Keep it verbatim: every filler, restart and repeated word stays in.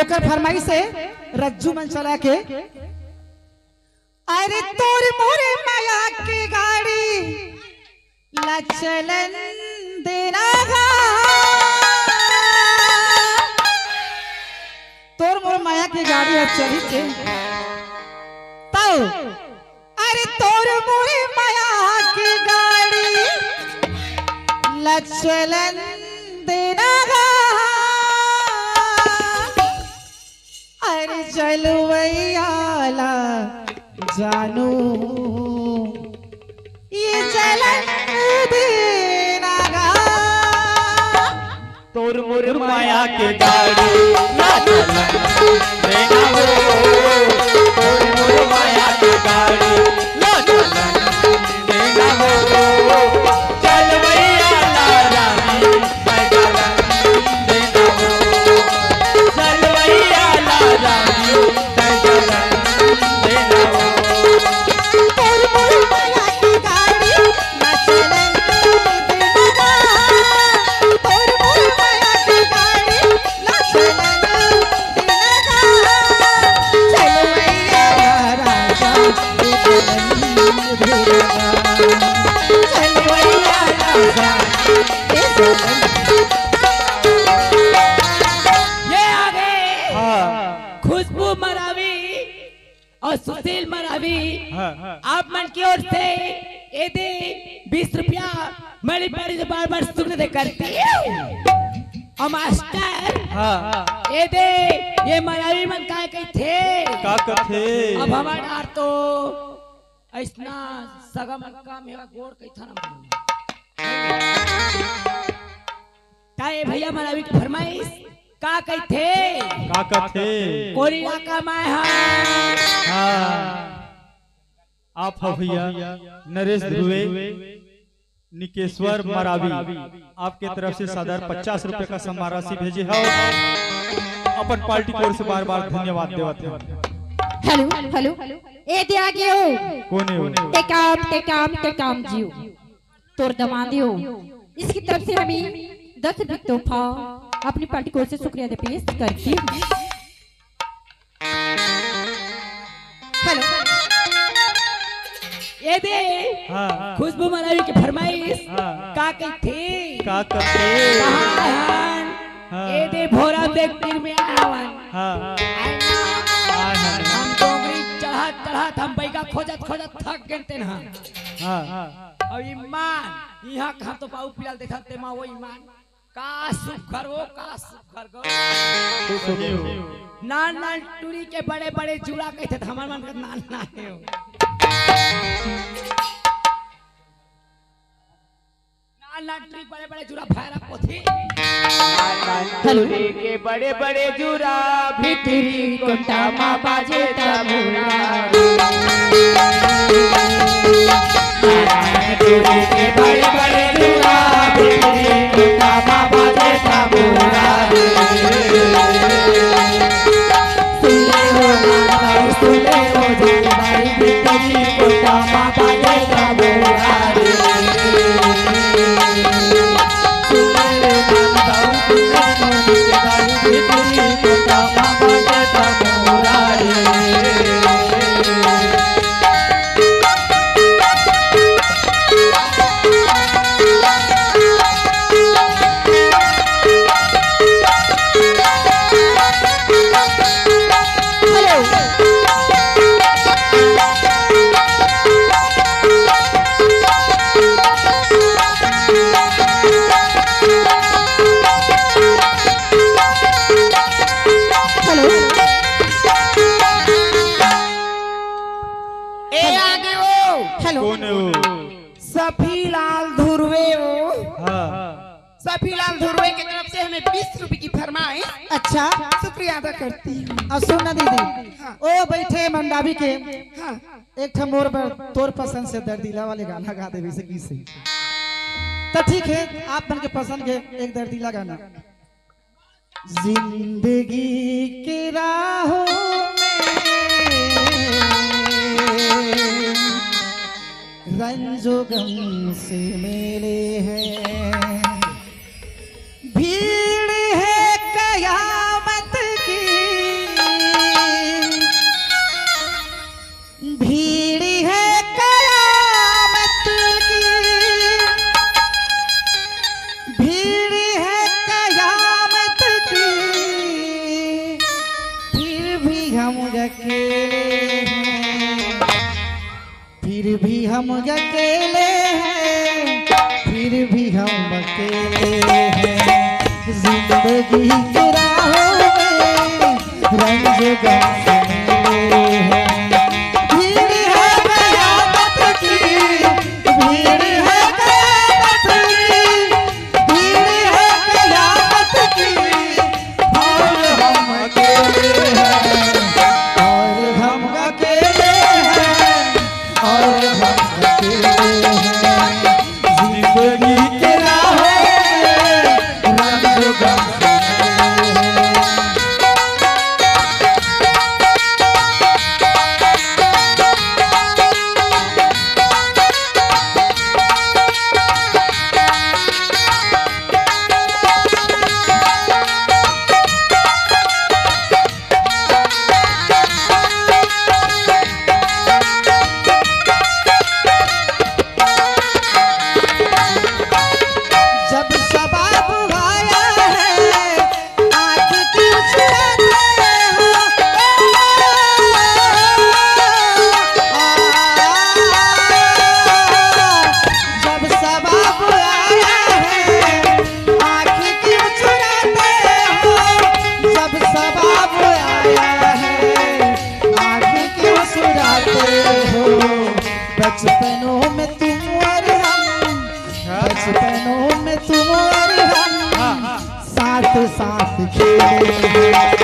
ओकर फरमाइश हे रज्जू मंचला के। अरे तोर मोर मया के गाड़ी ला चलन देना गा। तोर मोर मया के गाड़ी ह चली के तौ, अरे तोर मोर मया के गाड़ी ला चलन देना गा। अरे जलवैया ला जानू ये जलन देना गा। तोर मोर माया के गाड़ी ला चलन देना हो। तोर मोर माया के गाड़ी ला चलन देना हो। चलवैया ला रानी मैं जलन देना हो। चलवैया ला रानी मैं जलन देना हो। तोर मोर माया के गाड़ी ला चलन देना गा। तोर मोर माया के गाड़ी ला चलन देना गा। चलवैया ला राजा ये जलन देना गा। चलवैया ला राजा ये जलन। ये आ गए हाँ। खुशबू मरावी और सुशील मरावी। हाँ, हाँ। आप मन की ओर से ये दे बीस रुपया मणिपुरी से बार बार शुक्र दे करती है। और मास्टर हाँ। ये दे ये मरावी मन का कथे? का कथे? अब हमारा तो ऐसना सगा मन का मेरा गोड़ कथा ना। ताए भैया मरावी की फरमाइश का कथे? का कथे? कोरी इलाका में है। हाँ। आप हो भैया नरेश ध्रुवे, निकेश्वर मरावी, आपके तरफ से सादर पचास रुपए का सम्मान राशि भेजे हो। अपन पार्टी की ओर से बार बार धन्यवाद देवत है। हेलो, हेलो, ए दे आ गयो। कौन है वो? टेकाम, टेकाम, टेकाम जियो। तोर दमांद हो। इसकी तरफ से हमें दस रुपये तोहफा अपनी पार्टी की ओर से शुक्रिया अदा पेश करती हूँ। हेलो। ये दे हाँ। खुशबू मरावी की फरमाइश हाँ। का कथे? का कथे? कहाँ हन? हाँ। ये दे भोरा देख तीर में आवन। हाँ। आए ना। आए हन। हम डोंगरी चढ़त चढ़त हम बैगा खोजत खोजत थक गेन तेन हम। हाँ। अउ ईमान, इहाँ कहाँ तो बाऊ पियाल देखत ते मा वो ईमान। का सुघर हो, का सुघर गो। खुश हो गए हो। नान नान टूरी के बड़े बड़े जूड़ा कथे त हमर मन के नान नान हे हो। नान नान टूरी बड़े बड़े जूड़ा भैरा पोथी। हेलो। के बड़े बड़े जूड़ा भीतरी कोटा मा बाजे तबूरा। के बड़े बड़े जूड़ा भीतरी कोटा मा बाजे तबूरा। सुन ले हो नाना भाई, सुन ले हो जान भाई, भीतरी कोटा मा बाजे तबूरा। हेलो। ए आगे वो। हेलो। कौन है वो? सफीलाल धुर्वे वो। हाँ। सफीलाल धुर्वे की तरफ से हमें बीस रुपए की फरमाइश। अच्छा। शुक्रिया अदा करती हूँ। अब सुन ना दीदी। हाँ। ओ बैठे मंडावी के हाँ। एक ठा मोर बर तोर पसंद से दर्दीला वाले गाना गा देवे से की सही। तो ठीक है, आप मन के पसंद के एक दर्दीला गाना। जिंदगी के राहों में रंजो गम से मेले हैं, भीड़ है कयामत की, हम अकेले हैं, फिर भी हम अकेले हैं। जिंदगी के राहों में रंज गम से मिले हैं। भीड़ है कयामत की, भीड़ है कयामत की, भीड़ है कयामत की, और हम अकेले हैं, और हम अकेले हैं, और हम अकेले हैं। जिंदगी के राहों में रंज गम से मिले हैं। जब शबाब आया है, आँख क्यों चुराते हो? जब शबाब आया है, आँख क्यों चुराते हो? जब शबाब आया है, आँख क्यों चुराते हो? बचपनों में तुम और हम, बचपनों में तुम और हम साथ साथ खेले हैं।